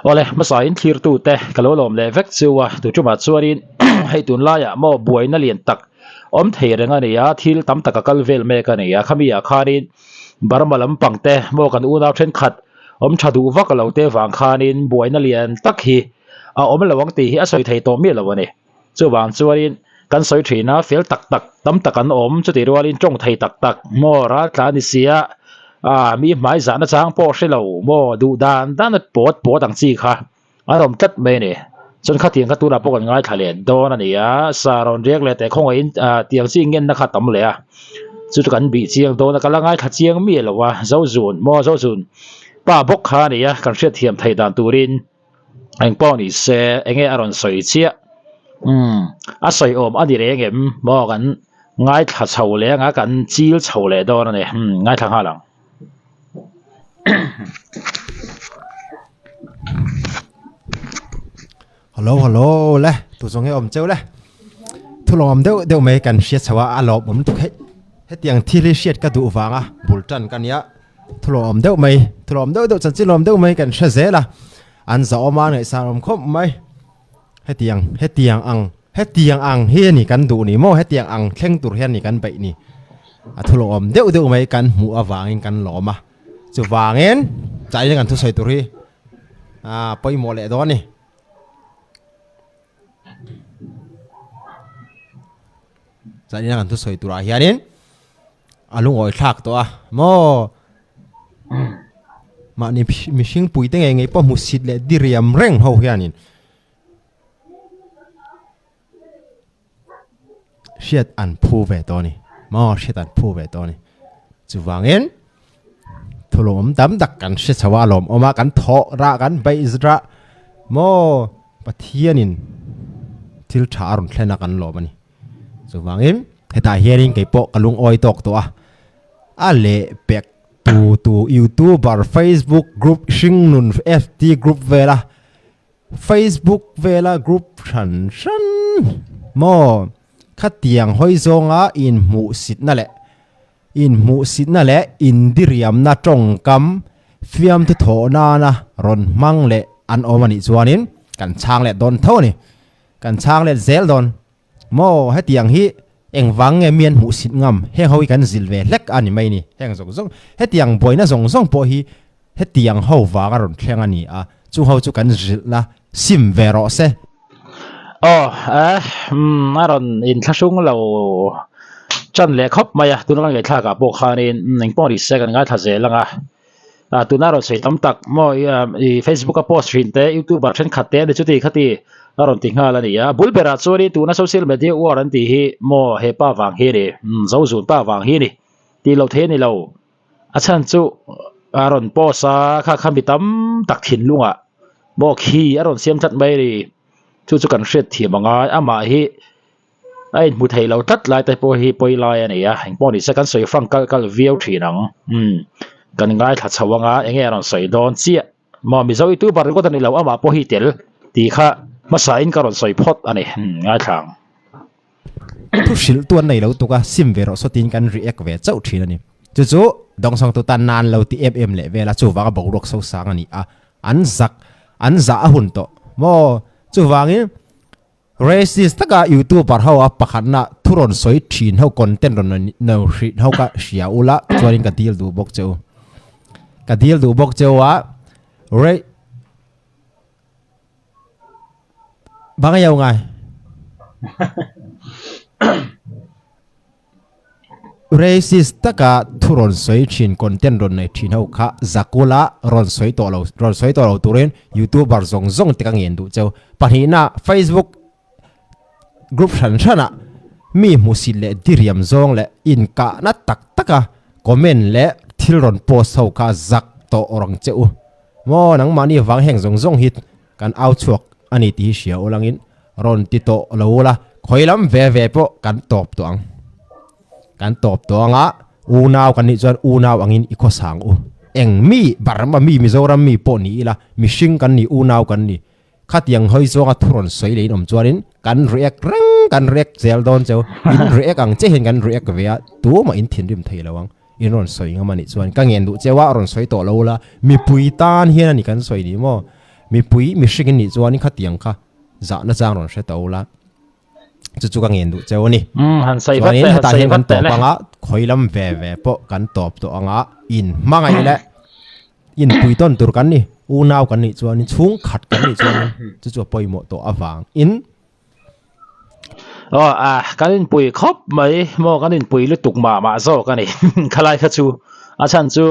Awle, hmasa in thlirtute ka lo lawm leh vek chu a, tu tumah chuanin hei tunlaiah maw buaina lian tak awm thei reng a ni a, thil tam tak a kal vel mek a ni a, khami ah khanin Burma lampang te maw kan unau thenkhat awm tha duh vak lo te vang khanin buaina lian tak hi a awm lo ang tih hi a sawi thei tawh miah lo a ni. Chuvang chuanin kan sawi thin a, fel tak tak tam tak an awm, chutih rualin tawng thei tak tak maw ral tla ni sia, ah mi hmai zahna chang pawh hre lo maw duh dan dan a pawt pawt ang chi kha an awm tlat mai a ni. Chuan khatiang kha tunah pawh kan ngaithla leh dawn a ni a, sa rawn riak leh teh khawngaihin ah tiang chi ngenna kha a tam leh a, chu chu kan bih chiang dawn a, ka la ngaithla chiang miah lo a, Zozun maw Zozun pa bawk kha a ni a, kan hriatthiam theih dan turin. Eng pawh ni se enge a rawn sawi chiah umm a sawi awm a ni reng em maw kan ngaithla chho leh anga kan chil chho leh dawn a ni umm ngaithla nghal ang. Hello hello le tu zawng nge awm cheu le thu lawm deuh deuh mai kan hriat chho a a lawmawm lutuk hei hetiang thil hi hriat ka duh vanga bul tan ka nia. Thulawm deuh mai, thulawm deuh deuh chanchin lawm deuh mai kan hre zel a, an zahawm a ngaihsan awm khawp mai. Hetiang, hetiang ang, hetiang ang hi a ni kan duh ni maw, hetiang ang thleng tur hian a ni kan beih ni. A thulawm deuh deuh mai kan hmuh avangin kan lawm a, chuvangin chai kan thusawi tur hi a pawimawh leh dawn a ni. Chai kan thusawi turah hianin. A lungawi thlak tawh a maw? Mahni mihring pui te ngei ngei pawh hmusit leh diriam reng ho hianin hriat an phu ve tawh a ni maw? Hriat an phu ve tawh a ni. Chuvangin thulawm tam tak kan hre chho a, a lawmawm a, kan thawh rah kan beih rah maw? Pathianin thil tha a rawn thlen a kan lawm a ni. Chuvangin hetah hianin kei pawh ka lungawi tawk tawh a, a leh pek tu tu youtuber facebook group hringnun FT group vela facebook vela group hran hran maw khatiang hawi zawnga inhmuhsitna leh inhmuhsitna leh indiriamna tawngkam fiamthu thawh nana rawn hmang leh an awm anih chuanin kan chhang leh dawn tho a ni. Kan chhang let zel dawn. Maw hetiang hi engvang nge mi an hmuhsit ngam? Heng ho hi kan zil ve hlek a ni mai ni. Heng zawng zawng hetiang buaina zawng zawng pawh hi hetiang ho vang a rawn thleng a ni a, chung ho chu kan zilhna sim ve rawh se. Aw eh umm a rawn inthlahrung lo tan leh khawp mai a, tuna kan ngaihthlak ah pawh khanin engpawh ni se kan ngaithla zel ang a. Ah tuna rawn sawi tam tak maw i Facebook a post thin te youtuber thenkhat te ani chuti khati a rawn ti nghal a ni a bul berah chuanin tuna social media war an tih hi maw he pa vang hi a ni umm zozun pa vang hi a ni tih loh theih a ni lo a chhan chu a rawn post a kha kha mi tam tak thinlungah maw khi a rawn siam tlat mai a ni chu chu kan hriat thiam a ngai amah hi. A inhmu thei lo tlat lai te pawh hi pawi lai a ni a, engpawh ni se kan sawi fang kalh kalh viau thin ang. Umm, kan ngaithla chho anga enge a rawn sawi dawn chiah maw Mizo youtuber ringawt a ni lo amah pawh hi tel tih kha hmasa in ka rawn sawi phawt a ni. Umm, ngaithla ang. Thu hrilh tu an nei lo tuk a, sim ve rawh sawtin kan react ve chauh thin a ni. Chu chu dawngsawng tu tan nan lo ti em em leh vel a, chuvanga boruak so sang a ni a, an zak an zah a hun tawh maw? Chuvangin Racist taka youtuber ho a pakhatna thu rawn sawi thin ho content rawn no hrih ho ka hria ula chuanin ka deal duh bawk che u. Ka deal duh bawk che u a Ra Bang a ngai. Racist taka thu rawn sawi thin, content rawn nei thin ho kha Zakula rawn sawi tawh lo, rawn sawi tawh lo turin youtuber zawng zawng te ka ngen duh cheu. Pahnihna, Facebook group hran hranah mi hmuhsit leh diriam zawng leh inkahna tak taka comment leh thil rawn post ho kha zak tawh awr ang che u. Maw nangmahni vang heng zawng zawng hi kan au chhuak a ni tih hi hria ulangin rawn ti tawh lo ula, khawi lam ve ve pawh kan tawp tawh ang. Kan tawp tawh ang a, unau kan nih chuan unau angin i khawsang u. Eng mi, Burma mi, Mizoram mi pawh ni ila, mihring kan ni, unau kan ni. Khatiang hawi zawnga thu rawn sawi leh in awm chuanin kan react reng, kan react zel dawn cheu. In react ang che hian kan react ve a, tumah in thinrim thei lo ang. In rawn sawi ngam a nih chuan ka ngen duh cheu a, rawn sawi tawh lo ula, mipui tan hian a ni kan sawi ni maw? Mipui mihring in nih chuanin khatiang kha zahna chang rawn hre to la. Chu chu ka ngen duh cheu a ni. Chuanin hetah hian kan tawp anga khawi lam ve ve pawh kan tawp tawh anga in hmangaih leh inpui tawn tur kan ni. Unau kan nih chuanin chhungkhat kan nih chuanin chu chu a pawimawh tawh avangin. Aw a kan inpui khawp mai maw kan inpui lutuk mah mah zawk a ni khalai kha chu a chhan chu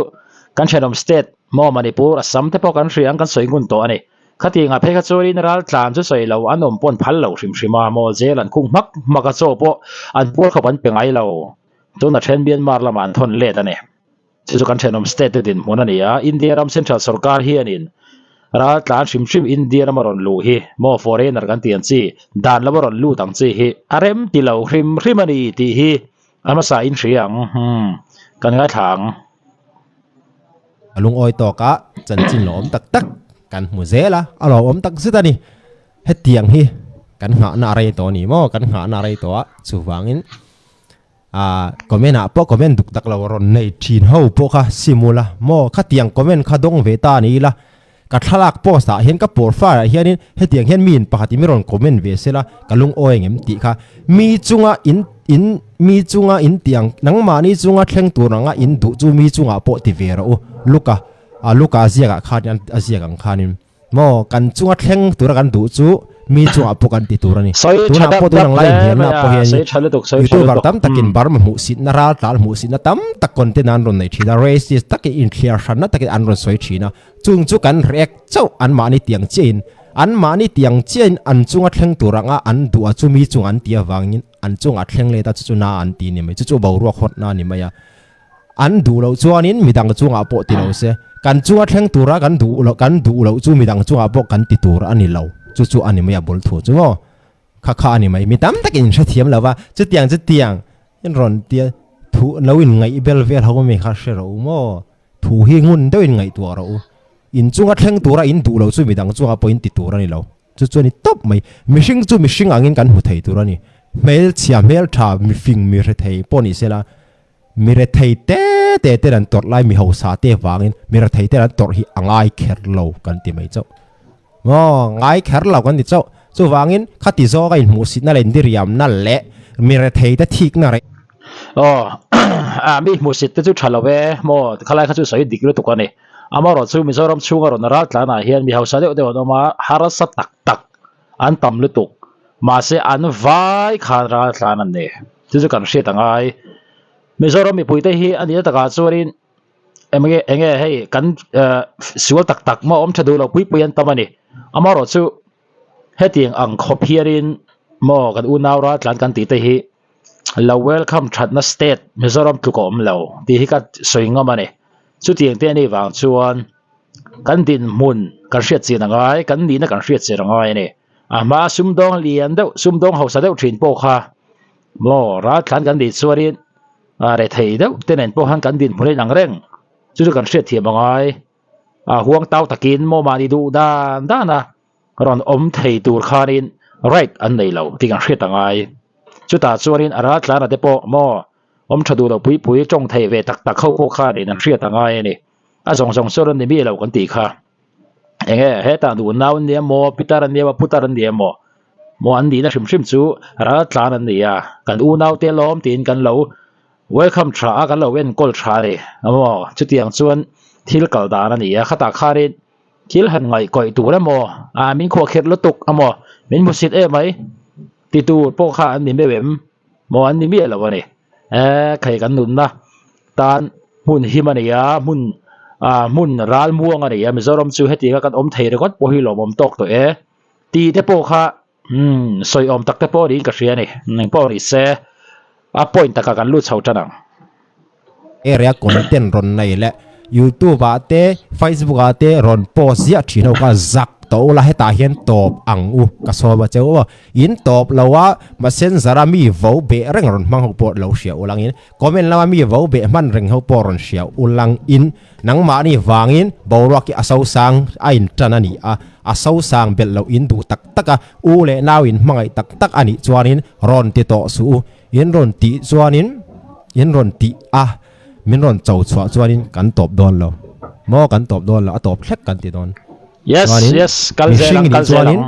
kan thenawm state maw Manipur Assam te pawh kan hria ang kan sawi ngun tawh a ni khatiangah phei kha chuanin ral tlan chu sawi lo an awm pawn phal lo hrim hrim a maw jail an khung hmak hmak a chaw pawh an puar khawp an pe ngai lo tuna then Myanmar lamah an thawn let a ni. Chu chu kan thenawm state te dinhmun a ni a, India ram central sorkar hianin ral tlan hrim hrim India rama rawn luh hi maw foreigner kan tih ang chi, dan lama rawn lut ang chi hi a rem ti lo hrim hrim a ni tih hi a hmasa in hria ang, hmm kan ngaithla ang. A lungawi tawk a, chanchin lawm tak tak kan hmu zel a, a lawmawm tak zet a ni. Hetiang hi kan nghahna a rei tawh a ni maw, kan nghahna a rei tawh a, chuvangin Ah comment ah pawh comment duk tak lo rawn nei thin ho pawh kha sim ula maw khatiang comment kha dawng ve ta ni ila ka thlalak post ah hian ka profile ah hianin hetiang hian mi in pakhat in mi rawn comment ve sela ka lungawi engem tih kha mi chunga in in mi chunga in tiang nangmahni chunga thleng tur anga in duh chu mi chungah pawh ti ve rawh u luka ah luka a ziak ah khan a ziak ang khanin. Maw, kan chunga thleng tura kan duh chu mi chungah pawh kan ti tur a ni. Sawi tha Tunah dap pawh tun dap ang lai hle inhnialna mai a, pawh hian sawi tha lutuk, sawi tha YouTuber lutuk. tam takin Burma hmuhsitna, raltlan hmuhsitna tam tak content an rawn nei thin a, racist takin inthliar hranna takin an rawn sawi thin a. Chung chu kan react chauh anmahni tiang chiahin, anmahni tiang chiahin an chunga thleng tur anga an duh a chu mi chungah an ti avangin an chungah thleng let a chu chu na an ti ni mai, chu chu boruak hawtna a ni mai a. An duh loh chuanin midang chungah pawh ti lo se, kan chunga thleng tura kan duh loh kan duh loh chu midang chungah pawh kan ti tur a ni lo. Chu chu a ni mai a bul thu chu maw? Kha kha a ni mai. Mi tam takin in hrethiam lo va, chutiang chutiang in rawn tia thu lo in ngaih bel vel ho mi kha hre rawh u maw? Thu hi ngun deuh in ngaihtuah rawh u. In chunga thleng tura in duh loh chu midang chungah pawh in ti tur a ni lo. Chu chu a ni tawp mai. Mihring chu mihring angin kan hmu thei tur a ni. Hmelchhia hmeltha mifing mi hrethei pawh ni sela, Mi rethei te te ten an tawrh lai mi hausa te vangin mi rethei ten an tawrh hi a ngai kher lo kan ti mai chauh. Maw ngai kher lo kan ti chauh. Chuvangin khati zawka inhmuhsitna leh indiriamna leh mi rethei te thikna rei. Aw a mi hmuhsit te chu tha lo e maw khalai kha chu sawi dik lutuk a ni. Amaherawhchu chu Mizoram chhunga rawn ral tlanah hian mi hausa deuh deuh an awm a, harsa tak tak an tam lutuk. Mahse an vai khan ral tlan an ni. Chu chu kan hriat a ngai. Mizoram mipuite hi a nihna takah chuanin enge enge hei kan eh sual tak tak maw awm tha duh lo pui pui an tam a ni. Amaherawhchu hetiang ang khawp hianin maw kan unau ral tlan kan tih te hi lo welcome thatna state Mizoram tluk a awm lo tih hi ka sawi ngam a ni. Chutiang te anih vang chuan kan dinhmun kan hriat chian a ngai, kan nihna kan hriat chian a ngai a ni. A hma sumdawng lian deuh, sumdawng hausa deuh thin pawh kha maw raltlan kan nih chuanin a rethei deuh te nen pawh khan kan dinhmun a inang reng. Chu chu kan hriatthiam a ngai. A huang tau takin maw mahni duh dan dan a rawn awm thei tur khanin right an nei lo tih kan hriat a ngai. Chutah chuanin a raltlana te pawh maw awm tha duh lo pui pui tawng thei ve tak tak ho pawh khanin an hriat a ngai a ni. A zawng zawng chuan an ni miah lo kan tih kha. Enge hetah duh nau an ni emaw pitar an ni emaw putar an ni emaw maw an nihna hrim hrim chu ral tlan an ni a kan unau te lawm tiin kan lo welcome tha a kan lo enkawl tha a ni maw chutiang chuan thil kal dan a ni a khatah khanin thil han ngaihkawih tur emaw ah min khuahkhirh lutuk emaw min hmusit em mai ti tur pawh kha an ni meuh em maw an ni miah lo a ni eh khai kan nunna tan hmun him a ni a hmun ah hmun ral muang a ni a Mizoram chu hetianga kan awm thei ringawt pawh hi lawmawm tawk tawh e tih te pawh kha umm sawi awm tak te pawh niin ka hria a ni eng pawh ni se a point takah kan lut chho tan ang. Area content rawn nei leh youtube ah te facebook ah te rawn post ziah thin ho kha zak tawh ula hetah hian tawp ang u ka sawm a che u aw in tawp lo a messenger a mi vo beh reng rawn hmang ho pawh lo hria ulang in comment lama mi vo beh hman reng ho pawh rawn hria ulang in nangmahni vangin boruak hi a so sang a in tan a ni a a so sang belh loh in duh tak tak a u leh nau in hmangaih tak tak a nih chuanin rawn ti tawh suh u. In rawn tih chuanin, in rawn tih a, min rawn cho chhuah chuanin kan tawp dawn lo. Maw kan tawp dawn lo, a tawp thlek kan ti dawn. Yes, Chuanin yes, kal zel mihring ang, i nih kal zel ang. chuanin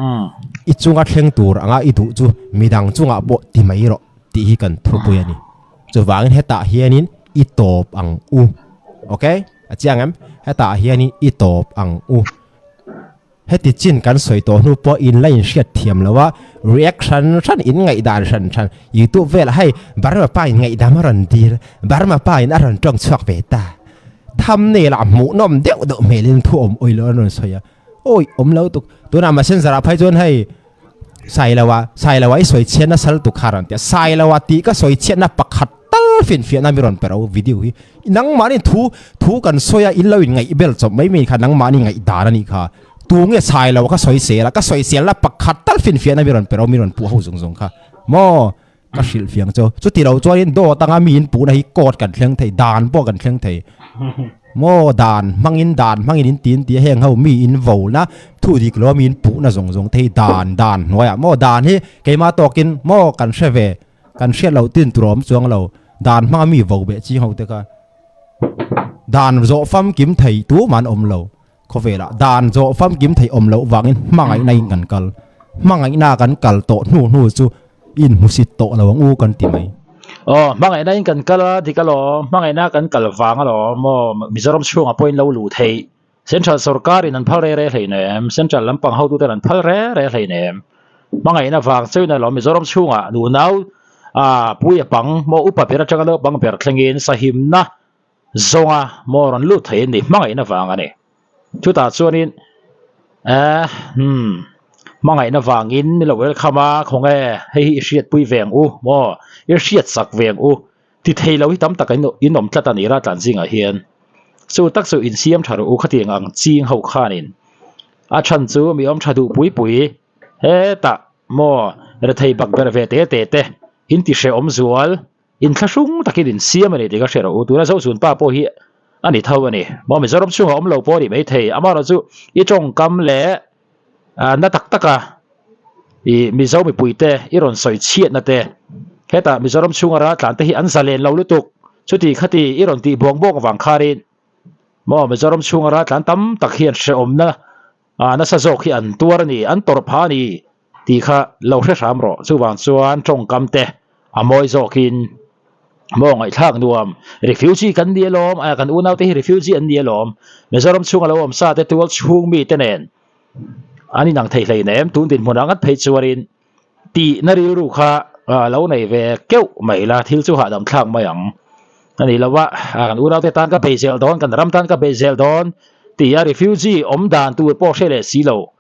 i chunga thleng tur anga i duh chu midang chungah pawh ti mai rawh tih hi kan thupui a ni. Chuvangin hetah hianin i tawp ang u. Ok, a chiang em? Hetah hianin i tawp ang u. Heti chin kan sawi tawh hnu pawh in la inhriat thiam lo a, react hran hran in ngaihdan hran hran youtube velah hei Burma pa in ngaihdam a rawn dil, Burma pa in a rawn tawng chhuak ve ta. Thumbnail ah hmuhnawm deuh deuh hmelin thu awm awih loh an rawn sawi a, awi awm lo tuk. Tunah messenger ah phei chuan hei Sailoa, Sailoa i sawi chhiatna sal tuk kha a rawn ti a, Sailoa tih ka sawi chhiatna pakhat tal finfiahna mi rawn pe ro video hi. Nangmahni thu thu kan sawi a in lo in ngaih bel chawp mai mai kha nangmahni ngaih dan a nih kha. Tu nge Sailoa ka sawi sel a, ka sawi selna pakhat tal finfiahna mi rawn pe ro mi rawn puh ho zawng zawng kha maw ka hrilh fiang chu. Chuti lo chuanin dawt anga mi in puhna hi court kan thleng thei, dan pawh kan thleng thei. Maw dan hmangin dan hmangin in ti in ti a heng ho mi in vo na thu dik lo mi in puh na zawng zawng te hi dan dan hnuaiah maw dan hi keimah tawkin maw kan hre ve kan hriat loh tin tur a awm chuang lo dan hmanga mi vo beh ching ho te kha dan zawh famkim thei tumah an awm lo khawvelah dan zawh famkim thei awm loh vangin hmangaihna in kan kal hmangaihna kan kal tawh hnu hnu chu in hmusit tawh lo ang u kan ti mai. Aw, hmangaihna in kan kal a, dik alawm, hmangaihna kan kal vang alawm maw, Mizoram chhungah pawhin lo luh theih, Central sorkar in an phal re re hleinem, Central lampang hotuten an phal re re hleinem, hmangaihna vang chauhin alawm Mizoram chhungah nunau ah pui a pang maw upa ber atanga naupang ber thlengin sahimna zawnga maw rawn lut thei an ni, hmangaihna vang a ni. Chutah chuanin eh hmm hmangaihna vangin mi lo welcome a khawnge hei hi i hriatpui ve ang u maw i hriat sak ve ang u ti thei lo hi tam tak in in awm tlat a ni raltlan zingah hian chu tak chu insiam tha rawh u khatiang ang ching ho khanin a chhan chu mi awm tha duh pui pui hetah maw rethei bak ber ve te te te in ti hrehawm zual. Inthlahrung takin insiam a ni tih ka hre rawh u. Tuna Zochun pa pawh hi a ni tho a ni. Maw Mizoram chhungah awm lo pawh a nih maithei. Amaherawh chu i tawngkam leh na tak taka i Mizo mipuite i rawn sawi chhiatna te, hetah Mizoram chhunga raltlan te hi an zalen lo lutuk. Chuti khati i rawn tih buang buang avang kharin maw Mizoram chhunga raltlan tam tak hian hrehawmna nasa zawk hi an tuar a ni, an tawrh phah a ni. Tih kha lo hre hram rawh. Chuvang chuan tawngkam te a mawi zawkin maw ngaihthlak nuam. Refugee kan ni alawm, a kan unau te hi refugee an ni alawm. Mizoram chhunga lo awm sa te tual chhung mi te nen an inang thei hleinem. Tun dinhmun ah ngat phei chuanin tihna rilru kha lo nei ve keuh mai la, thil chu hahdam thlak mai ang. A ni lo a, kan unau te tan ka bei zel dawn, kan ram tan ka bei zel dawn tia refugee awm dan tur pawh hre leh si lo.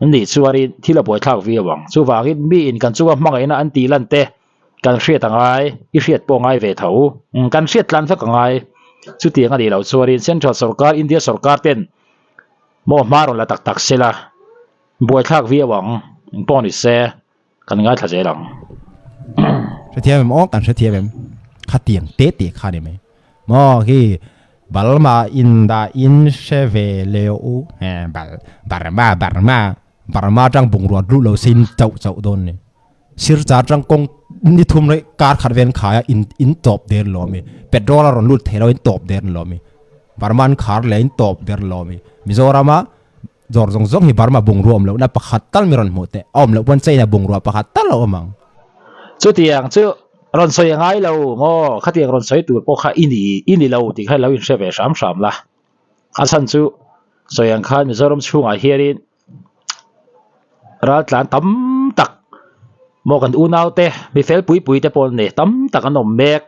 Ni chuanin thil a buaithlak viau ang. Chuvangin miin kan chunga hmangaihna an tih lan te kan hriat a ngai, i hriat pawh a ngai ve tho. Kan hriat tlan vek a ngai. Chutiang a nih loh chuanin Central sorkar, India sorkar ten maw hma rawn la tak tak se la, buaithlak viau ang. Engpawh ni se, kan ngaithla zel ang. Hrethiam em aw, kan hrethiam em. Khatiang te te kha ni mai. Maw khi Balma in dah in hre ve leo u. He bal Burma Burma Burma tang bungrua duh lo se in chauh chauh dawn ni. Sirchar tang kawng ni thum rei kar khat vel khai a in in tawp der lo mi. Petrol a rawn lut thei lo in tawp der lo mi. Burma an khar leh in tawp der lo mi. Mizorama Dawr zawng zawng hi Burma bungrua awm lohna pakhat tal mi rawn hmuh teh. A awm loh pawn China bungrua pakhat tal a awm ang. Chutiang chu rawn sawi a ngai lo maw? Khatiang rawn sawi tur pawh kha i ni i ni lo tih kha lo inhre ve hram hram la. A chhan chu sawi ang khan Mizoram chhungah hianin raltlan tam tak maw kan unaute mi fel pui pui te pawh an ni tam tak an awm mek.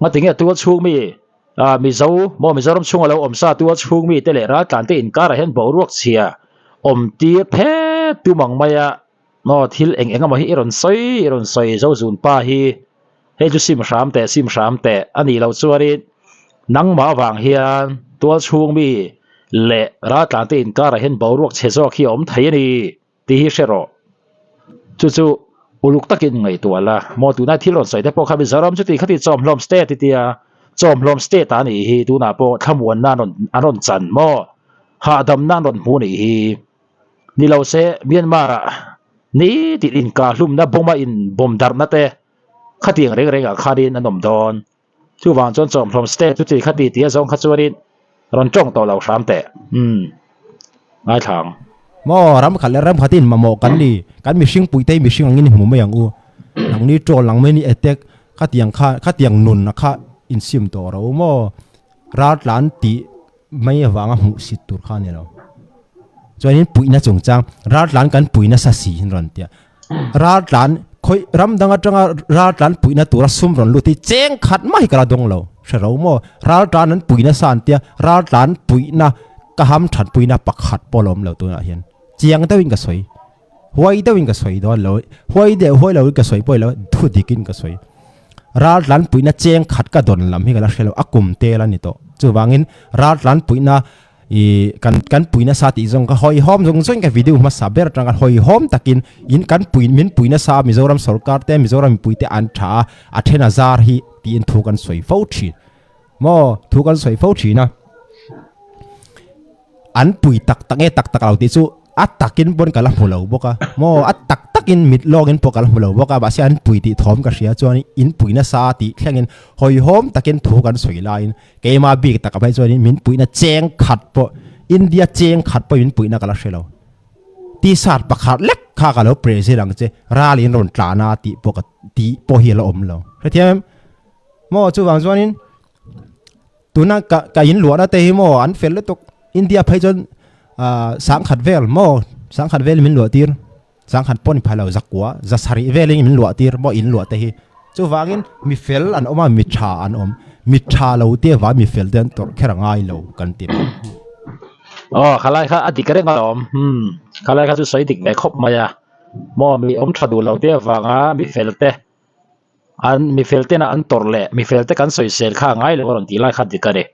Ngatinge tual chhung mi Ah Mizo maw Mizoram chhunga lo awm sa tua chhung mite leh raltlan te inkarah hian boruak chhia awm tir phet tum ang mai a maw thil eng eng emaw hi i rawn sawi i rawn sawi Zozun pa hi hei chu sim hram teh sim hram teh a nih loh chuanin nangmah avang hian tual chhung mi leh raltlan te inkarah hian boruak chhe zawk hi a awm thei a ni. Tih hi hre rawh. Chu chu uluk takin ngaihtuah la. Maw tunah thil rawn sawi te pawh kha Mizoram chu ti khati chawmhlawm state i tia. Chawmhlawm state ah nih hi tunah pawh thlamuanna an rawn an rawn chan maw? Hahdamna an rawn hmu nih hi. Ni lo se Myanmar ah nitin inkahlumna bomb a in bomb darhna te khatiang reng reng ah khanin an awm dawn. Chuvang chuan chawmhlawm state chu ti khati tia zawng kha chuanin rawn tawng tawh lo hram teh. Umm. Ngaithla ang. Maw, ram khat leh ram khatin mamawh kan ni. Kan mihring puite hi mihring angin i hmu mai ang u. Nangni troll ang mai ni attack khatiang kha khatiang nun a kha insim tawh ro maw. Ral tlan tih mai avanga hmuh sit tur kha a ni lo. Chuanin puihna chungchang ral tlan kan pui nasa si in rawn tia. Ral tlan khawi ram dang atanga ral tlan puihna tura sum rawn lut hi cheng khat mai hi ka la dawng lo. Hre ro maw? Ral tlan an pui nasa an tia ral tlan puihna ka ham that puihna pakhat pawh a la awm lo tunah hian. Chiang deuhin ka sawi. Huai deuhin ka sawi dawn lo. Huai deuh huai loin ka sawi pawh ilo thu dikin ka sawi. Ral tlan puihna cheng khat ka dawn lam hi ka la hre lo a kum tel a ni tawh. Chuvangin ral tlan puihna I kan kan pui nasa tih zawng ka hawihhawm zawng zawng ka video hmasa ber atang khan hawihhawm takin in kan pui min pui nasa Mizoram sorkar te Mizoram mipui te an tha a a then a zar hi tiin thu kan sawi fo thin maw thu kan sawi fo thin a an pui tak tak nge tak tak lo tih chu A takin pawn ka la hmu lo bawk a, maw a tak takin mit lawngin pawh ka la hmu lo bawk a, mahse an pui tih thawm ka hria chuan in pui nasa tih thlengin hawihhawm takin thu kan sawi laiin keimah bik taka phei chuanin min puihna cheng khat pawh India cheng khat pawh min puihna ka la hre lo. T-shirt pakhat lek kha ka lo present ang che ral in rawn tlan a tih pawh ka tih pawh hi a la awm lo. Hrethiam em? Maw chuvang chuanin Tuna ka ka in luahna te hi maw an fel lutuk India phei chuan ah sangkhat vel maw sangkhat vel min luah tir sangkhat pawh ni phai lo zakua za sarih velin min luah tir maw in luah te hi chuvangin mi fel an awm a mi tha an awm mi tha lo te avang mi fel te an tawrh kher a ngai lo kan ti mai. Aw khalai kha a dik reng alawm umm khalai kha chu sawi dik ve khawp mai a maw mi awm tha duh lo te avanga mi fel te. An mi fel tena an tawrh leh mi fel te kan sawisel kha a ngai lo a rawn tih lai kha dik a ni.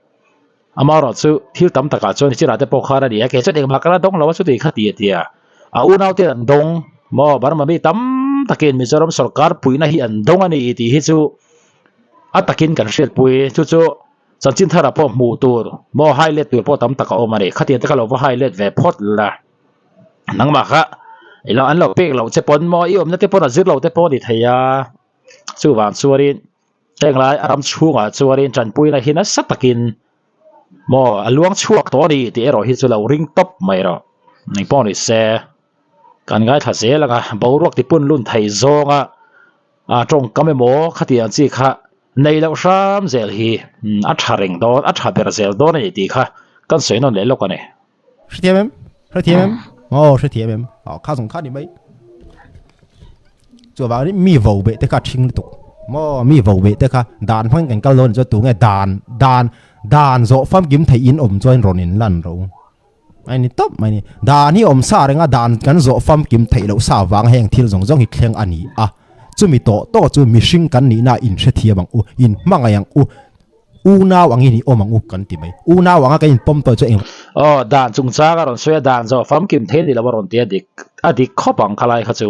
Amaherawh chu thil tam takah chuan Chirah te pawh khan a ni a, kei chuan engmah ka la dawng lo a chuti kha ti a ti a. A unau ten an dawng maw Burma mi tam takin Mizoram sorkar puihna hi an dawng a ni tih hi chu a takin kan hriatpui. Chu chu chanchin tharah pawh hmuh tur maw hai let tur pawh tam tak a awm a ni. Khatiang te kha lo va hai let ve phawt la. Nangmah kha ilo an lo pek loh che pawn maw i awmna te pawn a zir lo te pawh a ni thei a, chuvang chuanin heng lai a ram chhungah chuanin tanpuina hi nasa takin maw a luang chhuak tawh a ni tih erawh hi chu lo ring tawp mai rawh eng pawh ni se kan ngaithla zel ang a boruak ti pun lun thei zawnga a tawngkam emaw khatiang chi kha nei loh hram zel hi a tha reng dawn a tha ber zel dawn a ni tih kha kan sawi nawn leh lawk a ni. Hrethiam em? Hrethiam em? Aw hrethiam em? Aw kha zawng kha ni mai. Chu avangin mi vo beh te kha ṭhing lutuk. Maw mi vo beh te kha dan hmangin kan kal dawn chuan tunge dan dan dan zawh famkim theih in awm chuan rawn in lan ro. Mai ni tawp mai ni. Dan hi awm sa reng a dan kan zawh famkim theih loh sa vang heng thil zawng zawng hi thleng a ni a. Chumi tawh tawh chu mihring kan nihna in hrethiam ang u, in hmangaih ang u. Unau angin i awm ang u kan ti mai. Unau anga kan inpawm tawh chu eng. Aw, dan chungchang a rawn sawi a, dan zawh famkim thei ni lo a rawn ti a dik, a dik khawp ang khalai kha chu.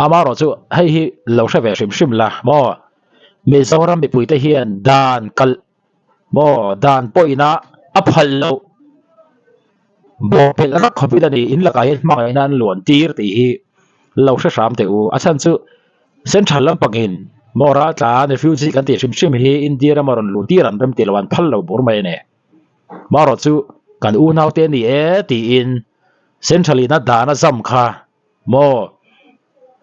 Amaherawh chu hei hi lo hre ve hrim hrim la maw, Mizoram mipuite hian dan kalh maw, dan pawhina a phal loh bawhpelh rak khawpin a ni, in lakah hian hmangaihna an luan tir tih hi lo hre hram teh u. A chhan chu Central lampangin maw raltlan refugee kan tih hrim hrim hi India rama rawn luh tir an rem tih lo an phal lo bur mai a ni. Marawh chu kan unaute a ni e tiin Central in a dan a zam kha maw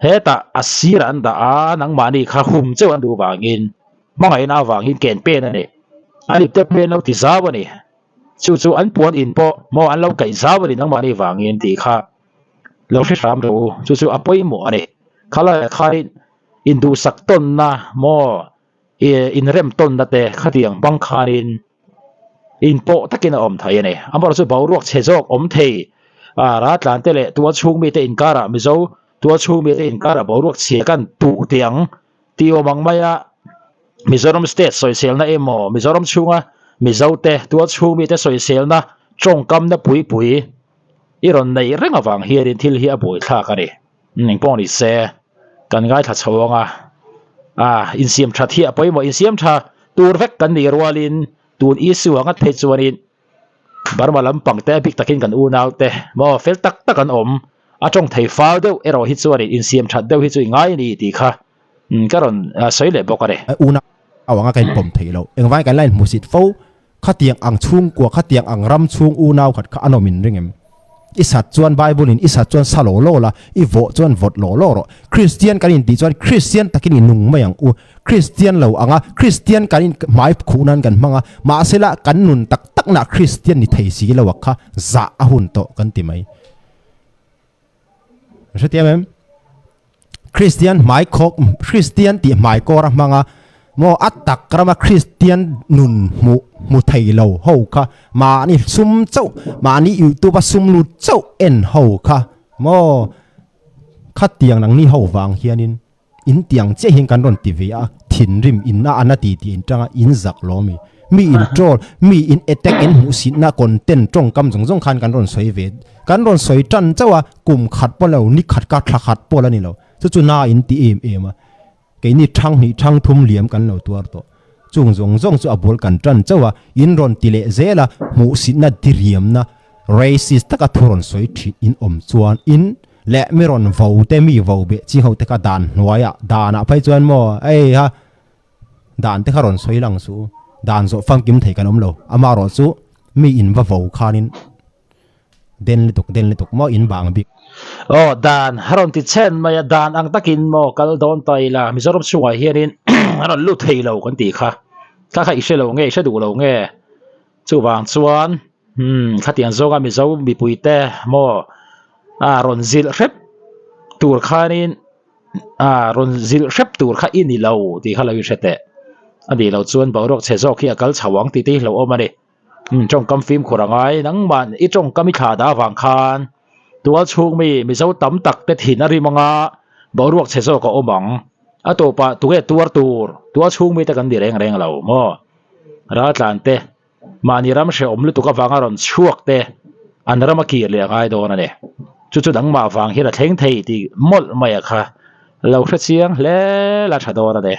hetah a sirah an dah a nangmahni kha hum cheuh an duh vangin hmangaihna avangin ken pen a ni. An ipte pen lo ti zau a ni. Chu chu an puan in pawh maw an lo kaih zau a ni nangmahni vangin tih kha Lo hre hram rawh u, chu chu a pawimawh a ni. Khalaiah khain induhsak tawnna maw inrem tawnna te khatiang hmang khanin inpawh takin a awm thei a ni. Amaherawhchu chu boruak chhe zawk awm thei a raltlan te leh tual chhung mite inkarah Mizo tual chhung mite inkarah boruak chhia kan tuh tih ang tih awm ang maia Mizoram state sawiselna emaw Mizoram chhunga Mizo te tual chhung mite sawiselna tawngkamna pui pui I rawn neih reng avang hianin thil hi a buaithlak a ni. Eng pawh ni se, kan ngaithla chho ang a, a insiam that hi a pawimawh. Insiam tha tur vek kan nih rualin tun issue ang ngat phei chuanin Burma lampang te a bik takin kan unau te maw fel tak tak an awm. A tawng thei fal deuh erawh hi chuanin insiam that deuh hi chu i ngai a ni tih kha ka rawn sawi leh bawk a ni. Unau anga ka inpawm theih loh. Engvangin kan la inhmusit fo Khatiang ang chhungkua, khatiang ang ram chhung unau khat kha an awm in ring em? I sat chuan Bible in i sat chuan sa law law la, i vawh chuan vawt law law rawh. Kristian kan intih chuan Kristian takin i nung mai ang u. Kristian lo anga Kristian kan in hmai khuh nan kan hmang a, mahsela kan nun tak tak nah Kristian ni thei si lo a kha zah a hun tawh kan ti mai. Hrethiam em? Kristian hmai khawk Kristian tih hmai kawr a hmang a, maw a tak rama Kristian nun hmuh hmu thei lo ho kha mahni sum chauh mahni youtube a sum lut chauh en ho kha maw khatiang nangni ho vang hianin in tiang chiah hian kan rawn ti ve a, thinrim in a ana ti tih in tang a, in zak lo ami? Mi in troll, mi in attack in hmuhsitna content tawngkam zawng zawng khan kan rawn sawi ve, kan rawn sawi tan chauh a, kum khat pawh lo, ni khat ka thla khat pawh la ni lo, chu chu na in ti em em a, keini thang hnih thang thum liam kan lo tuar tawh, chung zawng zawng chu a bul kan tan chauh a, in rawn ti leh zel a, hmuhsitna diriamna racist taka thu rawn sawi thin in awm chuan in leh mi rawn vo te mi vo beh chi ho te kha dan hnuaiah danah phei chuan maw ei ha dan te kha rawn sawi lang suh u dan zawh famkim thei kan awm lo amaherawh chu mi in va vo khanin den lutuk den lutuk maw in bang bik. Aw dan a rawn ti chhen mai a dan ang takin maw kal dawn ta ila Mizoram chhungah hianin a rawn lut thei lo kan tih kha kha kha i hre lo nge i hre duh lo nge chuvang chuan Umm khatiang zawnga Mizo mipuite maw a rawn zilh hrep tur khanin a rawn zilh hrep tur kha i ni lo tih kha lo inhre teh. A nih loh chuan boruak chhe zawk hi a kal chho ang tih te hi hlauhawm a ni. Umm tawngkam fimkhur a ngai nangmah i tawngkam i thlah dah avang khan tual chhung mi Mizo tam tak te thin a rim anga boruak chhe zawk a awm ang. A tawpah tunge tuar tur tual chhung mite kan ni reng reng lo maw raltlan te. Mahni ram hrehawm lutuk avanga rawn chhuak te an ram a kir leh a ngai dawn a ni. Chu chu dangmah vang hian a thleng thei tih mawlh mai a kha lo hre chiang hle la tha dawn a ni.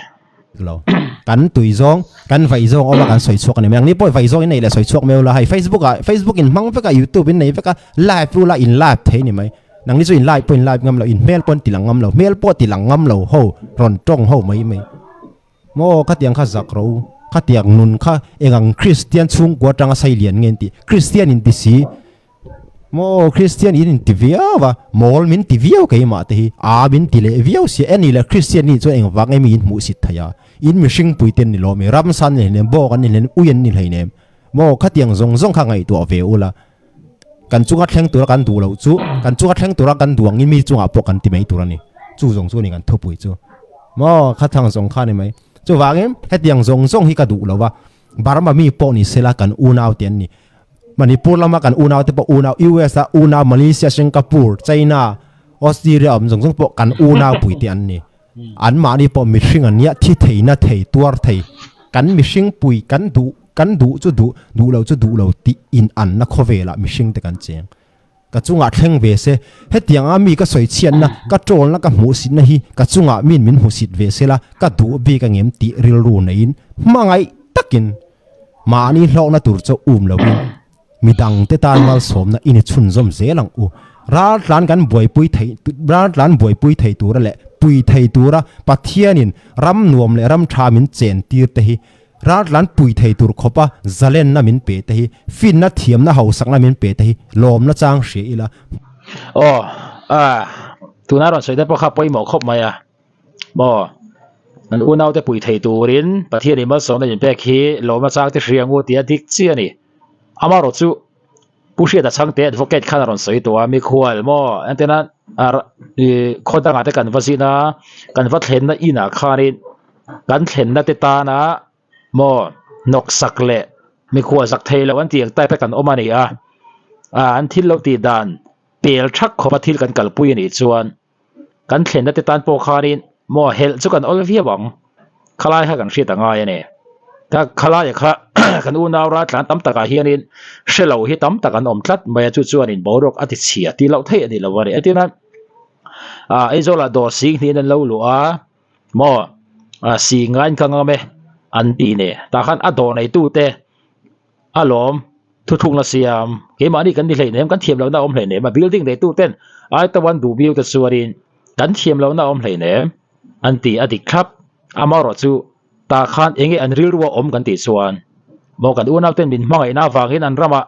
Lo. Kan tui zawng, kan vaih zawng awm a kan sawi chhuak a ni mai ang. Ni pawh vaih zawng in nei leh sawi chhuak mai ula hei Facebook ah Facebook in hmang vek a YouTube in nei vek a live ula in live thei ni mai. Nangni chu in live pawh in live ngam lo in hmel pawh in ti lang ngam lo hmel pawh ti lang ngam lo ho rawn tawng ho mai mai. Maw khatiang kha zak ro, khatiang nun kha engang Kristian chhungkua atanga sei lian nge an tih, Kristian in ti si, maw Kristian in inti viau a, mawl min ti viau keimah te hi, aa min ti leh viau sia, eni leh Kristian nih chuan engvang emi in hmuh sit thei a, in mihring pui te an ni lawm e, ramsa an ni hleinem, bawk an ni hleinem, ui an ni hleinem, maw khatiang zawng zawng kha ngaihtuah ve ula, kan chunga thleng tura kan duh loh chu kan chunga thleng tura kan duh angin mi chungah pawh kan ti mai tur a ni chu zawng chu a ni kan thupui chu maw kha thang zawng kha a ni mai chuvangin hetiang zawng zawng hi ka duh lo va Burma mi pawh ni sela kan unau te an ni Manipur lama kan unau te pawh unau US a unau Malaysia Singapore China Australia awm zawng zawng pawh kan unau pui te an ni an mahni pawh mihring an nia thi thei na thei tuar thei kan mihring pui kan duh Kan duh chu duh, duh lo chu duh lo tih in anna khawvelah mihring te kan cheng. Ka chungah thleng ve se, hetiang a mi ka sawi chhiatna, ka tawlna ka hmuhsitna hi ka chungah min min hmusit ve sela ka duh bik angem tih rilru neiin hmangaih takin mahni hlawkna tur chu um loin midang te tan malsawmna i ni chhunzawm zel ang u. Raltlan kan buaipui thei raltlan buaipui thei tura leh pui thei tura Pathianin ram nuam leh ram tha min chen tir te hi Raltlan pui thei tur khawpa zalenna min pe te hi, finna thiamna hausakna min pe te hi lawmna chang hria ila. Aw, a, tuna rawn sawi te pawh kha pawimawh khawp mai a, maw, an unaute pui thei turin Pathian in malsawmna min pek hi lawmna chang te hria ngu tia dik chi a ni. Amaherawh chu Pu Hriata Chhangte advocate khan a rawn sawi tawh a, mikhual maw entirna khaw dangah te kan va zin a, kan va thlenna inah khanin kan thlenna te tana maw hnawksak leh mikhual zak thei lo an tih ang type te kan awm a ni a, an thil lo tih dan pel thak khawpa thil kan kalpui a nih chuan. Kan thlenna te tan pawh khanin maw helh chu kan awl viau ang. Khalai kha kan hriat a ngai a ni. Ka khalaia kha kan unau raltlan tam takah hianin hre lo hi tam tak an awm tlat mai a, chu chuanin boruak a ti chhia tih loh theih a ni lo a ni. Entirna ah Aizawlah dawr sing hnihin an lo luh a, maw sing ngaiin ka ngam e an tih ni. Tah khan a dawr neitute a lawm. Thuthlukna siam, keimahni kan ni hleinem, kan thiam lohna a awm hleinem a, building neitu ten ai tawan duh biu te chuanin kan thiam lohna a awm hleinem an ti a dik thlap. Amaherawh chu tah khan enge an rilru a awm kan tih chuan maw kan unau ten min hmangaihna avangin an ramah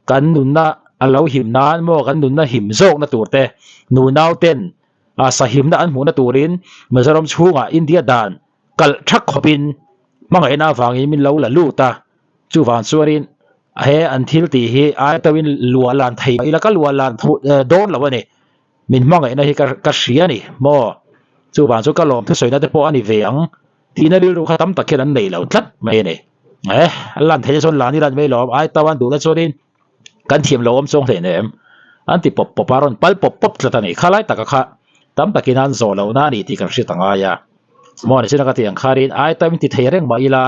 kan nunna a lo him nan maw kan nunna him zawkna tur te nunau ten a sahimna an hmuhna turin Mizoram chhungah India dan kalh thak khawpin hmangaihna avangin min lo la lut a, chuvang chuanin he an thil tih hi ai tawhin luah lan thei ila ka luah lan dawn lo a ni, min hmangaihna hi ka hria a ni maw, chuvang chu ka lawm thusawi te pawh a ni ve ang tihna rilru kha tam tak hian an nei lo tlat mai a ni. Eh, an lan theih chuan lan ila ni mai lawm, ai tawhan duhna chuanin kan thiam lo awm chuang hle nem an ti pawp pawp a rawn pal pawp pawp tlat a ni khalai taka kha tam takin an zawh lohna a ni tih kan hriat a ngai a maw ni chin a ka tih ang kharin ai tam in ti thei reng mah ila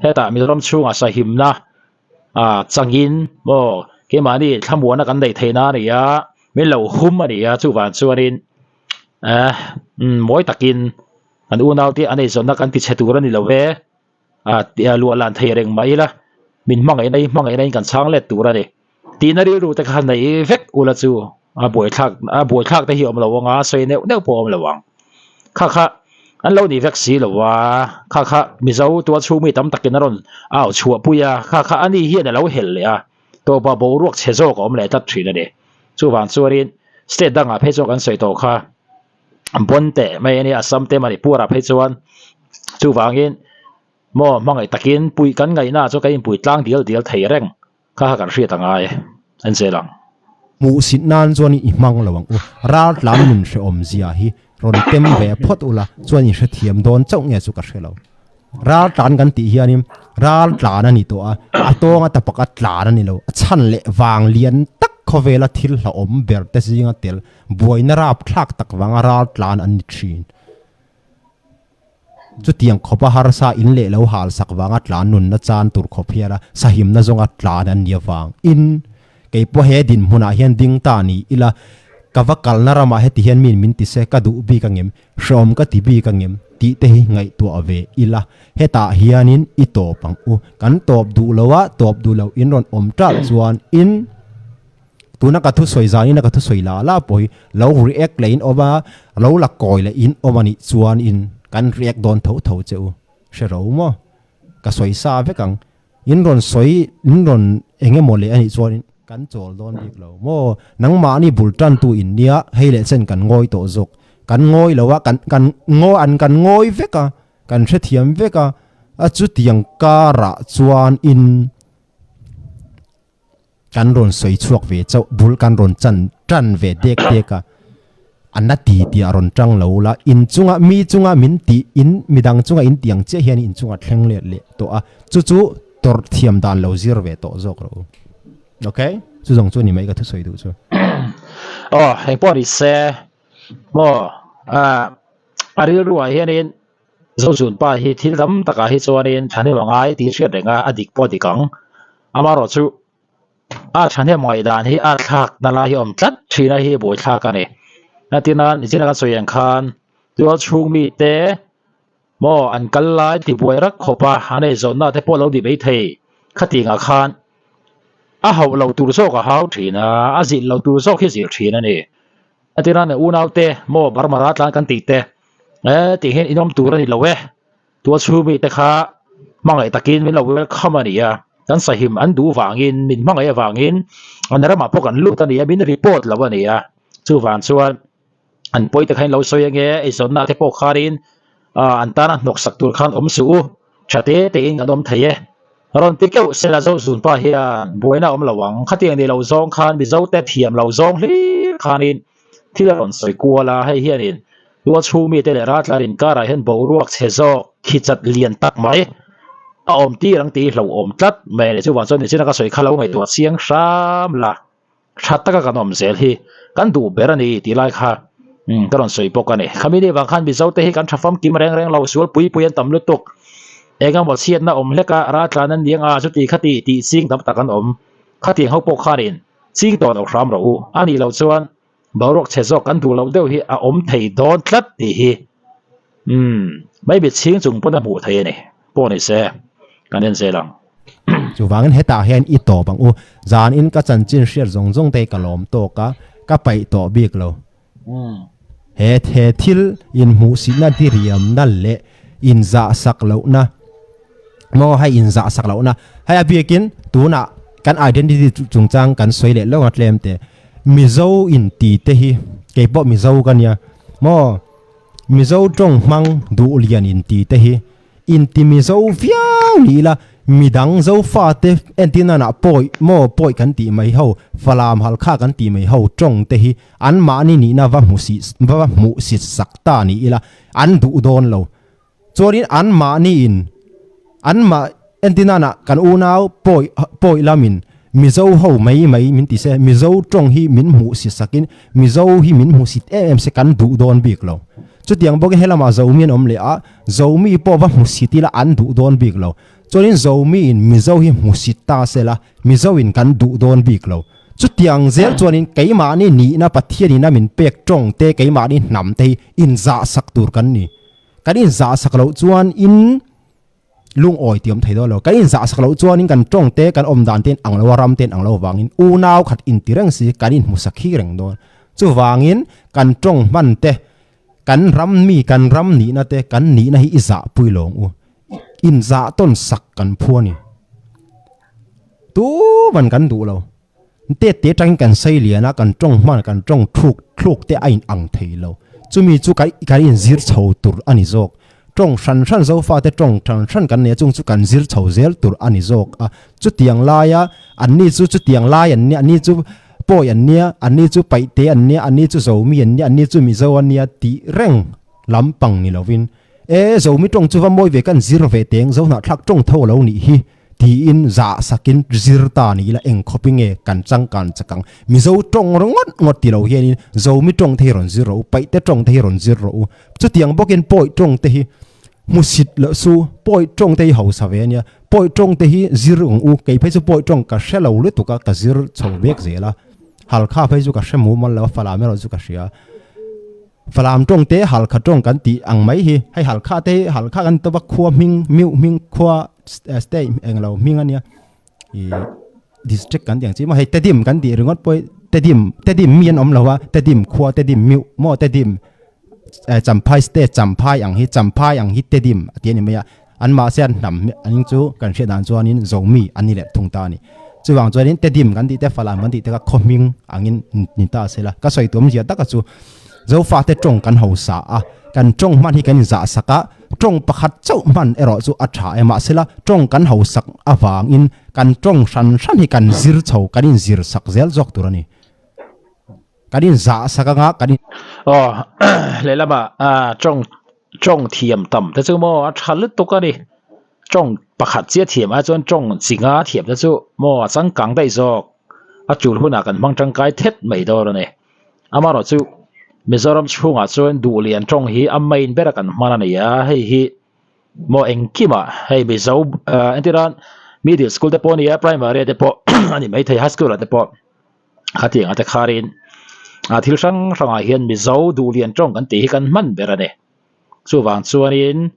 hetah Mizoram chhungah sahimna ah changin maw keimahni thlamuana kan neih theihna a ni a min lo hum a ni a chuvang chuanin eh mawi takin kan unaute an eizawnna kan ti chhe tur a ni lo ve. a tia luah lan thei reng mai ila min hmangaihna hi hmangaihna in kan chhang let tur a ni tihna rilru te kha nei vek ula chu a buaithlak a buaithlak te hi awm lo anga sawi neuh neuh pawh awm lo ang kha kha an lo ni vek si lo a kha kha Mizo tual chhung mi tam takin a rawn au chhuah pui a kha kha ani hian a lo helh leh a tawpa boruak chhe zawk a awm leh tlat thin a ni chuvang chuanin state dangah phei chuan kan sawi tawh kha. Bon teh mai a nia Assam te Manipur ah phei chuan chuvangin maw hmangaih takin puih kan ngaihna chu kan inpui tlang dial dial thei reng kha kha kan hriat a ngai an zel ang. Hmuhsit nan chuan i hmang lo ang u, raltlan nun hrehawm zia hi rawn tem ve phawt ula chuan i hrethiam dawn chauh nge chu ka hre lo. Raltlan kan tih hianin raltlan a ni tawh a, a tawnga ta pakhat tlan a ni lo. A chhan leh vang lian tak khawvela thil hlauhawm ber te zinga tel buaina rapthlak tak vanga raltlan an ni thin. Chutiang khawpa harsa in leh lo hal sak vanga tlan nunna chan tur khawp hiala sahimna zawnga tlan an ni avang in kei pawh he dinhmunah hian ding ta ni ila ka va kalna ramah heti hian min min ti se ka duh bik angem Hreawm ka ti bik angem tih te hi ngaihtuah ve ila, hetah hianin i tawp ang u. Kan tawp duh lo a, tawp duh lo in rawn awm ṭalh chuan in tuna ka thusawi zanin a ka thusawi la la pawh hi lo react leh in awm a, lo la kawi leh in awm a nih chuan in kan react dawn tho tho che u. Hre ro maw? Ka sawi sa vek ang. In rawn sawi, in rawn eng emaw leh a nih chuan kan chawl dawn bik lo maw? Nangmahni bul tantu in nia, hei leh chen kan ngawi tawh zawk. Kan ngawi lo a, kan kan ngawi an kan ngawi vek a, kan hrethiam vek a, a chutiang karah chuan in kan rawn sawi chhuak ve chauh, bul kan rawn chan tan ve dek dek a, a na ti tih a rawn tang lo la, in chunga mi chunga min tih in midang chunga in tih ang chiah hian in chunga thleng let leh tawh a, chu chu tawrh thiam dan lo zir ve tawh zawk rawh u. Ok, chu zawng chu ni mai ka thusawi duh chu. Aw, engpawh ni se maw a rilruah hianin Zozun pa hi thil tam takah hi chuanin thahnem a ngai tih hriat reng a, a dik pawh a dik ang. Amaherawhchu a thahnem ngaihdan hi a thlakna lai hi a awm tlat thin a hi buaithlak a ni. Natina nichina kan sawi ang khan tual chhung mite maw an kal lai tibuai rak khawp a, an eizawnna te pawh lo ni maithei khatingah khan a hauh lo tur zawk a hau thin a, a zilh lo tur zawk hi a zilh thin a ni. Natina unaute maw Burma tlan kan tih te. Eh tih hian inawm tur a ni lo e, tua chhumi te kha hmangaih takin min lo welcome a ni a, kan sahim an duh vangin min hmangaih avangin an ramah pawh kan lut a ni a, min report lo a ni a, chuvang chuan an pawi te kha in lo sawi ange eizawnna te pawh khanin ah an tana hnawksak tur khan awm suh u, tha te tein kan awm thei e, rawn ti keuh sela Zozun pa hian buaina a awm lo ang, khatiang ni lo zawng khan Mizo te thiam lo zawng hlir khanin. Thil a rawn sawi kual a, hei hianin Tual chhung mite leh Ratlar inkarah hian boruak chhe zawk khi chat lian tak mai a awm tir ang tih hi hlauhawm tlat mai a ni. Chuvang chuan nichina ka sawi kha lo ngaihtuah chiang hram la, tha taka kan awm zel hi kan duh ber a ni tih lai kha ka rawn sawi bawk a ni. Khami ni vang khan Mizote hi kan tha famkim reng reng lo, sual pui pui an tam lutuk. Eng emaw chhiatna awm hlek a, Ratlan an ni ang a, chuti khati tih ching tam tak an awm. Khatiang ho pawh khanin Ching tawh loh hram rawh u. A nih loh chuan boruak chhe zawk kan duh loh deuh hi a awm thei dawn tlat tih hi umm maybe chhing chung pawn a hmuh thei a ni. Pawh ni se kan en zel ang. Chuvangin hetah hian i tawp ang u. Zanin ka chanchin hriat zawng zawng te ka lawm tawk a, ka paih tawh bik lo. He he thil inhmuhsihna diriamna leh inzahsak lohna maw hei inzahsak lohna hei a biakin tunah. Kan identity chungchang kan sawi leh lawk a tlem teh. Mizo in ti te hi kei pawh Mizo ka nia maw Mizo tawng hmang duh lian in ti te hi in ti Mizo viau ni ila midang Zofa te entir nan ah pawi maw pawi kan tih mai ho Falam Halkha kan tih mai ho tawng te hi an mahni nihna va hmu si va hmuh sit sak ta ni ila an duh dawn lo. Chuanin an mahni in an mah entinana kan unau pawi pawi lamin Mizo ho mai mai min ti se, Mizo tawng hi min hmuh si sakin Mizo hi min hmu sit em em se kan duh dawn bik lo. Chutiang bawkin helama Zomi an awm leh a, Zomi pawh va hmu sit ila an duh dawn bik lo. Chuanin Zomi in Mizo hi hmu sit ta sela Mizo in kan duh dawn bik lo. Chutiang zel chuanin keimahni nihna Pathian ina min pek tawng te keimahni hnam te hi inzah sak tur kan ni. Kan inzah sak loh chuan in lungawi ti awm thei dawn lo. Kan inzah sak loh chuan in kan tawng te, kan awm dan te in ang lo a, ram te in ang lo avangin unau khat inti reng si kan inhmu sak hi reng dawn. Chuvangin kan tawng hman te, kan ram mi, kan ram nihna te, kan nihna hi i zah pui lawng u. Inzah tawn sak kan phu a ni. Tuman kan duh lo. Tet te atangin kan sei lian a, kan tawng hman, kan tawng thluk thluk te a in ang thei lo. Chumi chu kan kan inzir chho tur a ni zawk. Tawng hran hran Zofate tawng hran hran kan nei a, chung chu kan zir chho zel tur a ni zawk a. Chutiang laia anni chu chutiang lai an nia, anni chu pawi an nia, anni chu paihte an nia, anni chu Zomi an nia, anni chu Mizo an nia tih reng lampang ni lovin, E, Zomi tawng chu va mawi ve kan zir ve teng, Zohnahthlak tawng tho a lo nih hi. Tiin zah sakin zir ta ni ila eng khawp i nge kan changkan chak ang. Mizo tawng ringawt ngawt ti lo hianin Zomi tawng te hi rawn zir rawh u, Paihte tawng te hi rawn zir rawh u. Chutiang bawkin Pawi tawng te hi hmusit loh su, Pawi tawng te hi hausa ve ania, Pawi tawng te hi zir ang u, kei phei chu Pawi tawng ka hre lo lutuk a, ka zir chho vek zel a, Halkha phei chu ka hre mumal lo a, Falam erawh chu ka hria. Falam tawng te Halkha tawng kan tih ang mai hi, hei Halkha te hi Halkha kan tawp a khua hming miuh hming khua state eng lo hming a nia ih district kan tih ang chi maw hei Tedim kan tih ringawt pawh hi Tedim Tedim mi an awm lo a Tedim khua Tedim miuh maw Tedim Champhai state Champhai ang hi Champhai ang hi Tedim a ti a ni mai a an mahse an hnam an chu kan hriat dan chuanin Zomi an ni leh thung ta a ni. Chuvang chuanin Tedim kan tih te Falam kan tih te kha khaw hming angin ni ta se la. Ka sawi tuam zia taka chu Zofate tawng kan hausa a, kan tawng hman hi kan inzah sak a, tawng pakhat chauh hman erawh chu a tha e. Mahsela tawng kan hausak avangin kan tawng hran hran hi kan zir chho, kan inzir sak zel zawk tur a ni. Kan inzah sak anga kan in. Aw lehlamah tawng tawng thiam tam te chu maw a tha lutuk a ni. Tawng pakhat chiah thiam ai chuan tawng chi nga thiam te chu maw a changkang daih zawk. A tul hunah kan hmang tangkai thet mai dawn a ni. Amaherawh chu Mizoram chhungah chuan duhlian tawng hi a main ber a kan hman a ni a, hei hi maw engkimah hei Mizo entir a middle school te pawh a ni a, primary ah te pawh a ni maithei high school ah te pawh khatiang ah te kharin ah thil hrang hrangah hian Mizo duhlian tawng kan tih hi kan hman ber a ni. Chuvang chuanin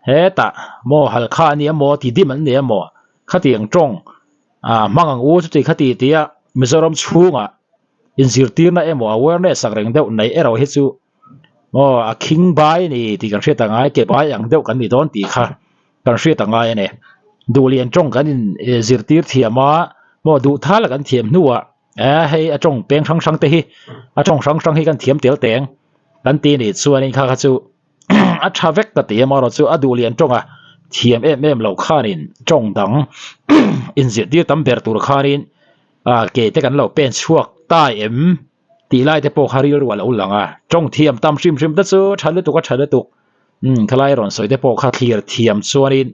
hetah maw Halkha a ni emaw Tidim an ni emaw khatiang tawng ah hmang ang u chuti khati tia Mizoram chhungah inzirtirna emaw awareness ang reng deuh neih erawh hi chu maw a khing bai a ni tih kan hriat angai ke bai ang deuh kan ni dawn tih kha kan hriat angai a ni. Duhlian tawng kan inzirtir thiam a maw duh thal a kan thiam hnuah eh hei a tawng peng hrang hrang te hi a tawng hrang hrang hi kan thiam tel teng kan ti nih chuanin kha kha chu a tha vek ka ti amaherawh chu a duhlian tawng a thiam em em loh khanin tawng dang inzirtir tam ber tur khanin ah ke te kan lo pen chhuak ta em tih lai te pawh kha rilru a lo lang a tawng thiam tam hrim hrim te chu tha lutuk a tha lutuk umm khalai rawn sawi te pawh kha thlir thiam chuanin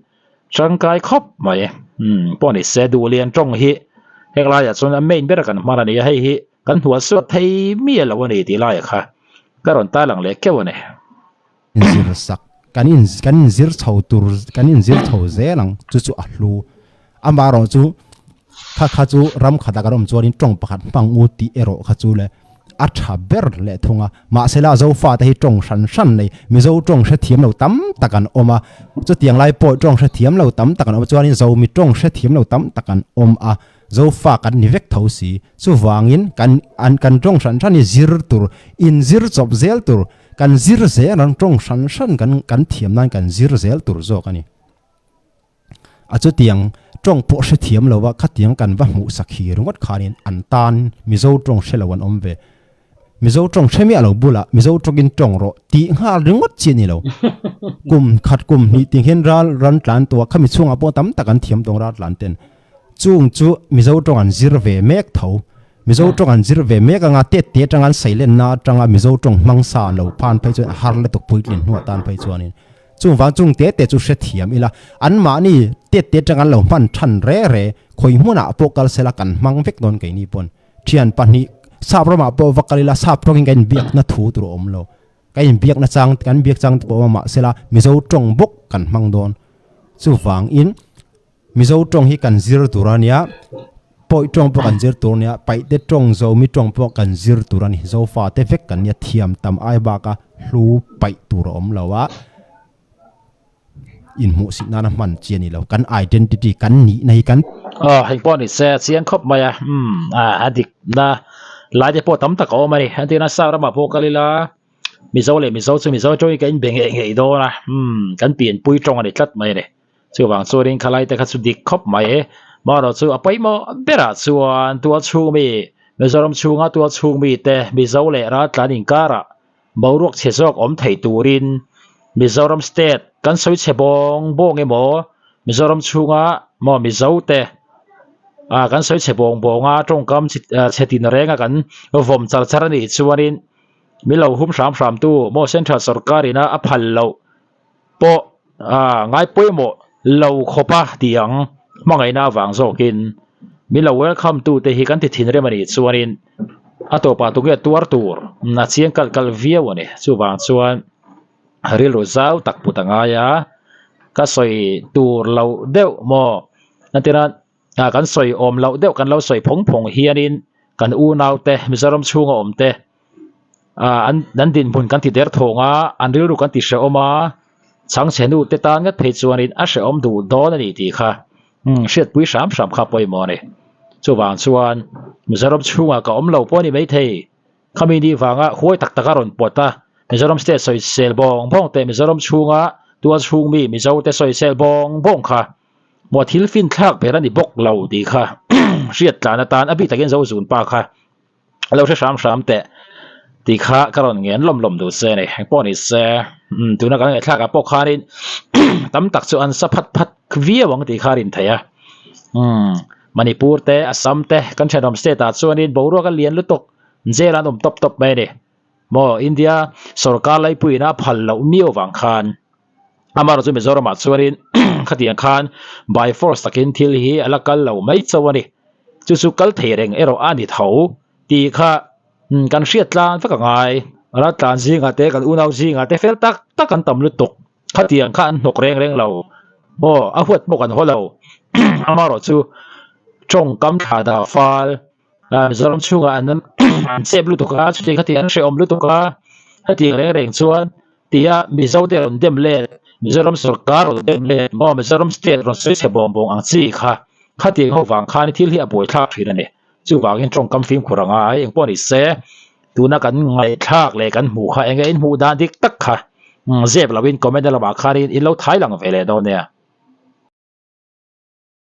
tangkai khawp mai umm pawh ni se duhlian tawng hi heng laiah chuan a main ber a kan hman a ni a hei hi kan hnual suat thei miah lo a ni tih laiah kha ka rawn tarlang leh keuh a ni. Zir sak kan in kan in zir chho tur kan in zir chho zel ang chu chu a hlu amaherawh chu kha kha chu ram khat ah kan awm chuanin tawng pakhat hmang u tih erawh kha chu le a tha ber leh thung a mahse la Zofa te hi tawng hran hran nei Mizo tawng hrethiam lo tam tak an awm a chutiang lai pawh tawng hrethiam lo tam tak an awm chuanin Zomi tawng hrethiam lo tam tak an awm a Zofa kan ni vek tho si chuvangin kan an kan tawng hran hran hi zir tur inzir chawp zel tur Kan zir zel ang tawng hran hran kan kan thiam nan kan zir zel tur zawk a ni. A chutiang Tawng pawh hre thiam lo a, khatiang kan va hmuh sak hi ringawt khanin an tan Mizo tawng hre lo an awm ve. Mizo tawng hre miah lo bulah Mizo tawngin tawng rawh tih nghal ringawt chi a ni lo. Kum khat kum hnih ting hian ral ran tlan tawh a, khami chhungah pawh tam tak an thiam tawng ral tlan ten. Chung chu Mizo tawng an zir ve mek tho. Mizo tawng an zir ve mek anga tet te atanga an seilenna atanga Mizo tawng hmang sa an lo phan phei chuan a har lutuk puitlin hnuah tan phei chuanin. Chung vang chung te te chu hrethiam ila, anmahni tet te atanga an lo hman than re re, khawi hmunah pawh kal sela kan hmang vek dawn keini pawn. Thian pahnih sap ramah pawh va kal ila sap tawngin kan inbiakna thu tur a awm lo. Kan inbiakna chang kan biak chang te pawh a awm a mahsela Mizo tawng bawk kan hmang dawn. Chuvangin Mizo tawng hi kan zir tur a nia, Pawi tawng pawh kan zir tur a nia, Paihte tawng Zomi tawng pawh kan zir tur a ni. Zofa te vek kan nia thiam tam ai baka hlu paih tur a awm lo a. Inhmuhsit nana hman chi a ni lo. Kan identity, kan nihna hi kan. Aw, heng pawh ni se a chiang khawp mai a, umm a dik na lai te pawh tam tak a awm a ni. Entirna South ramah pawh kal ila Mizo leh Mizo chu Mizo tawngin kan inbe ngei ngei dawn a, umm kan pianpui tawng a ni tlat mai a ni. Chuvang chuanin khalai te kha chu dik khawp mai e. Marawh chu a pawimawh berah chuan tualchhung mi, Mizoram chhunga tualchhung mite Mizo leh raltlan inkarah Boruak chhe zawk awm thei turin Mizoram state kan sawi chhe bawng bawng emaw Mizoram chhunga maw Mizo te ah kan sawi chhe bawng bawng a tawngkam chhe tin renga kan vawm char char a nih chuanin min lo hum hram hram tu maw central sorkar ina a phal loh pawh ah ngai pawimawh lo khawp a tih ang hmangaihna avang zawkin min lo welcome tu te hi kan ti thinrim a nih chuanin a tawpah tunge tuar tur a chiang kalh kalh viau a ni chuvang chuan rilru zau tak put a ngai a ka sawi tur loh deuh maw entirna ah kan sawi awm loh deuh kan lo sawi phawng phawng hianin kan unau te Mizoram chhunga awm te ah an an dinhmun kan ti der thawng a an rilru kan ti hrehawm a chhangchhe nu te tan ngat phei chuanin a hrehawm duh dawn a ni tih kha umm hriatpui hram hram kha pawimawh a ni chuvang chuan Mizoram chhungah ka awm lo pawh a ni maithei khami ni vanga huai tak tak a rawn pawt a Mizoram state sawisel bawng bawng te Mizoram chhunga tual chhung mi Mizo te sawisel bawng bawng kha. Maw thil fin thlak ber a ni bawk lo tih kha hriat tlan atan a bik takin Zozun pa kha a lo hre hram hram teh tih kha ka rawn ngen lawm lawm duh se a ni. Engpawh ni se umm tuna kan ngaihthlak ah pawh khanin tam tak chu an sa phat phat viau ang tih kha a rin theih a umm Manipur te Assam te kan thenawm state ah chuanin boruak a lian lutuk jail an awm tawp tawp mai a ni. Maw India sorkar laipuiin a phal loh miau vang khan. Amaherawhchu chu Mizoramah chuanin khatiang khan by force takin thil hi a la kal lo mai chauh a ni. Chu chu kal thei reng erawh a ni tho tih kha kan hriat tlang vek a ngai. Raltlan zingah te kan unau zingah te fel tak tak an tam lutuk. Khatiang kha an hnawk reng reng lo. Aw a huat pawh kan haw lo. Amaherawhchu chu tawngkam thla dah fal Mizoram chhungah an an chep lutuk a, chutiang khatiang an hrehawm lutuk a, hetiang reng reng chuan tia Mizo te rawn dem let, Mizoram sorkar rawn dem let maw, Mizoram state rawn sawi chhe bawng bawng ang chi kha khatiang ho vang khan thil hi a buaithlak thin a ni. Chuvangin tawngkam fimkhur a ngai, engpawh ni se tuna kan ngaihthlak leh kan hmuh kha enge inhmuh dan dik tak kha zep lovin comment lamah khanin in lo thai lang ve leh dawn nia.